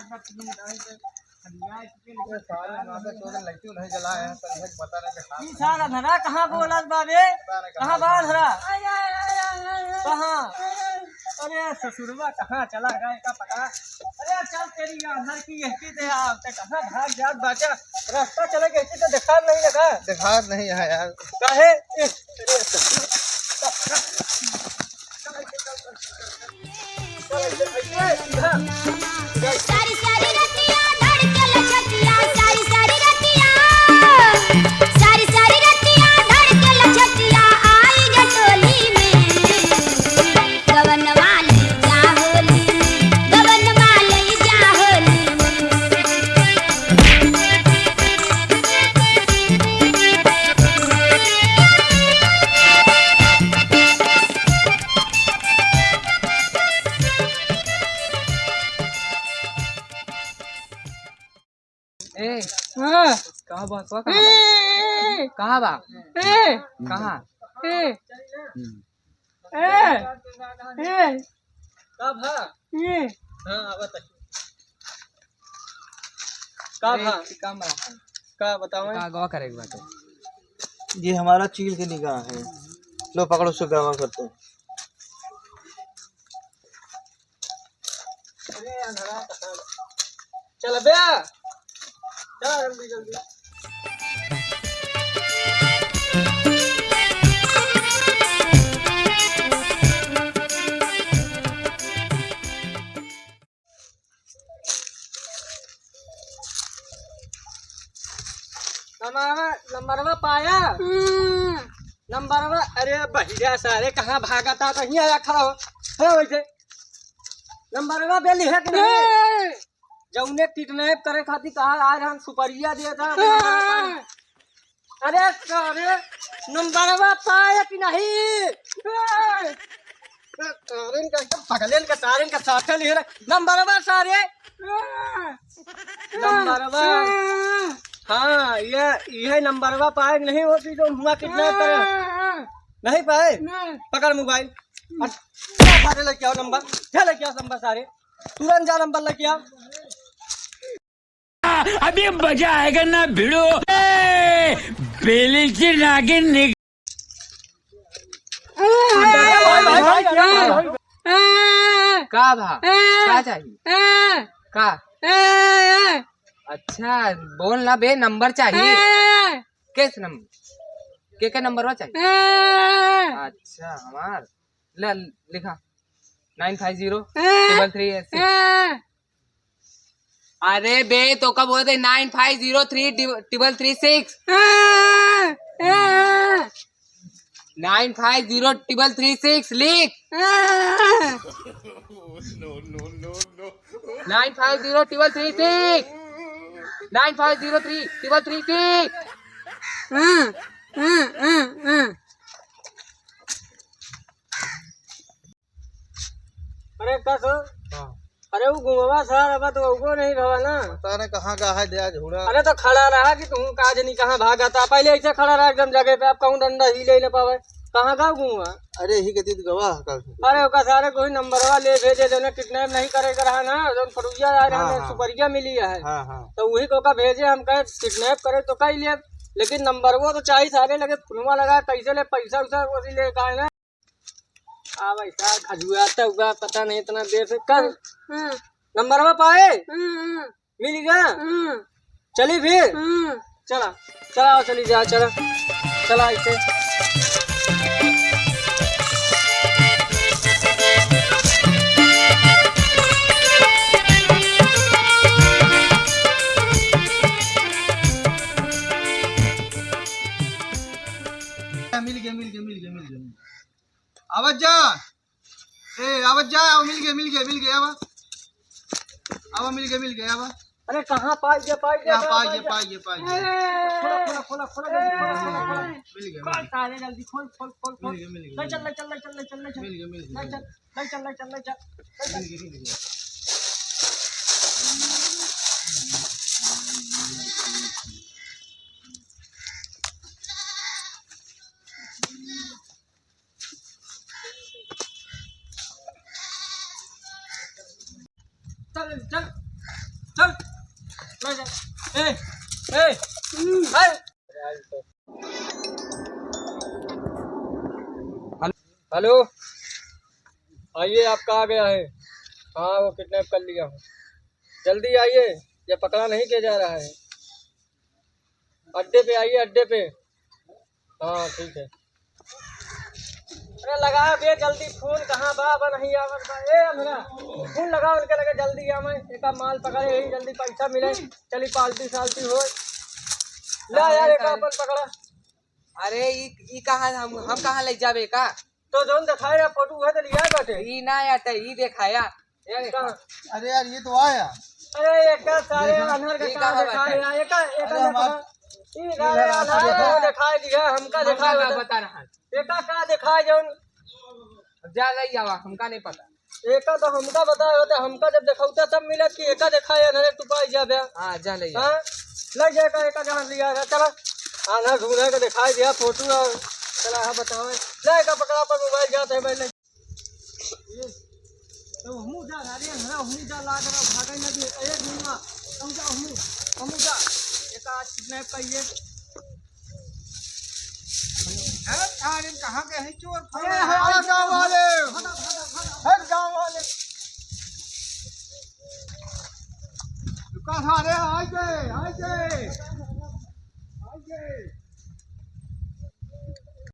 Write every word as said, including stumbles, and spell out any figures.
ये सारे नाटक तो लड़कियों नहीं जला है, पर मुझे पता नहीं कि ई साला धरा कहाँ बोलत बा बे? पता नहीं कहाँ कहाँ बा धरा? कहाँ? अरे ससुरवा कहाँ चला गया का पता? अरे चल तेरी अंदर की यही दे आप, ते कहाँ भाग जात बाटे? रास्ता चले गए तो देखा नहीं लगा। देखा नहीं है यार। काहे? ए, अरे ससुर। सारी सारी रतिया धड़के लछतिया, सारी सारी रतिया, सारी सारी रतिया धड़के लछतिया, आई गे टोली में गवनवा लई जा होली, गवनवा लई जा होली में। ए, हाँ। कहाँ बा? कहाँ बा? ए, कहाँ बा? ए, कहाँ? ए, ए, ए। का भा? ए। हाँ, आवत है। का ए, भा? का मरा? का बतावें? का गवा करे के बाटे? ये हमारा चील के निगाह है। लो पकड़ो, उसको गवा करते हैं। अरे अंधरा, चल बे, चल जल्दी जल्दी। नंबरवा, नंबरवा पाया? हम्म। नंबरवा, अरे बहिरा सारे कहाँ भागता? तो हियाँ आया खड़ा हो। हो वैसे। नंबरवा बेली है कि नहीं? ए! जौने किडनैप करे खातिर कहा आए रहन, सुपरिया दे था। ए! अरे सारे, नंबरवा पाए कि नहीं? ए! सारेन का एकदम पगलेन का, सारेन का साथे लिहे रहे। नंबरवा सारे। नंबरवा। हाँ, ये, ये नंबरवा पाए कि नहीं होती तो हुआ कितना करे। नहीं पाए? पकड़ मोबाइल। और जा सारे लेके आओ नंबर। जा लेके आओ नंबर सारे। तुरंत जा नंबर लेके आओ। अभी मजा आएगा ना भिड़ो। ए, बेली से नागिन निक- का भा? का चाहिए? का? अच्छा, बोल ना बे, नंबर चाहिए। किस नंबर? के के नंबर चाहिए? अच्छा, हमार। ले, लिखा। Nine five zero triple three eight six। अरे बे, तो का बोलते, nine five zero three triple three six। Nine five zero triple three six लिख। Nine five zero triple three six। Nine five zero three triple three six। अरे का सो? हाँ। अरे वो गुंगवा सार, अब तो उगो नहीं रहा ना। पता नहीं कहाँ का है दे आज हुड़ा। अरे तो खड़ा रहा कि तू का जनी कहाँ भागा था। पहले ऐसे खड़ा रहा एकदम जगह पे, अब कहूँ डंडा ही ले ले पावे। कहाँ का गुंगवा? अरे ही के तीत गवा का। अरे ओका सारे कोई नंबरवा ले भेजे, जो किडनैप नहीं करे के रहा ना, जो फरुइया आ रहा हाँ, ना, हाँ। सुपरिया मिली है। हाँ, हाँ। तो वही को का भेजे, हम कहे किडनैप करे तो कह लिए, लेकिन नंबरवा तो चाहिए सारे, लगे फोनवा लगा, कैसे ले पैसा उसा वो ले का है ना। आ भाई साहब, खजुआता हुआ पता नहीं इतना देर से। कर। हम्म। नंबरवा पाए? हम्म। मिल गया? हम्म। चली फिर? हम्म। चला, चला, चली जा, चला। चला इसे। मिल गया, मिल गया, मिल गया, मिल गया। आवत जा। ए, आवत जा, आवा, मिल गए, मिल गए, मिल गए, आवा। आवा, मिल गए, मिल गए, आवा। अरे, कहाँ पाई गया, पाई गया, यहाँ कहाँ पाई पाई गया, गया? पाई गया, पाई गया। खोला, खोला, खोला, खोला, जल्दी खोला, खोला, खोला। ए, मिल गया, मिल खोल, गया। सारे, जल्दी खोल, खोल, खोल। मिल गया, मिल गया। ले चल, ले चल, ले चल, ले चल, ले चल। मिल गया, मिल गया, ले मिल चल, गया। ले चल, ले चल, ले चल। ले चल। मिल गया, मिल गया। चल, चल। ए, ए, ए। हेलो, आइए, आपका आ गया है। हाँ, वो किडनैप कर लिया हूँ। जल्दी आइए, ये पकड़ा नहीं किया जा रहा है। अड्डे पे आइए, अड्डे पे। हाँ, ठीक है। अरे लगा बे जल्दी फोन, कहाँ बा? बा नहीं आवत बा। ए अंधरा, फोन लगा उनके लगे, जल्दी आवे। एका माल पकड़े ही, जल्दी पैसा मिले, चली पार्टी साल्टी हो। ला हाँ, यार, एका अपन पकड़ा। अरे ई, ई कहाँ, हम, हम कहाँ ले जाबे का? तो जौन देखाए रहा फोटो, उहे तो लिया बाटे। ई ना आटे, ई देखाया। ये देखा। कहाँ? अरे यार, ये तो आया। अरे एका सारे देखा? अनहर के ये का कहाँ देखाए बाटे? यार? एका, एका अरे हमार देखा। ई ये सारे लगा, अनहर देखा? के देखाए दिया, हमका हमका देखाए ना होता। बता रहा है। एका का देखाए जौन? जा ले जावा, हमका नहीं पता। एका तो हमका बताए होते, हमका जब देखौता तब मिलत कि एका देखाए अनहरे तू पाई जाबे। हाँ, जा ले जा। हाँ? ले जाए का एका जहाँ लिया था, चला। आना ढूंढे का देखाए दिया फोटो और चला, हाँ बतावे। ले एका पकड़ा पर मोबाइल जाते हैं पहले। तो हमू जा, अरे हमरा हमू जा, लाग रहा, भागे ना दे। ए भीमा, हम जा, हमू, हमू जा। एक आज किडनैप करिए। अरे, अरे, कहाँ के है चोर? अरे, हाँ, जाओ, आ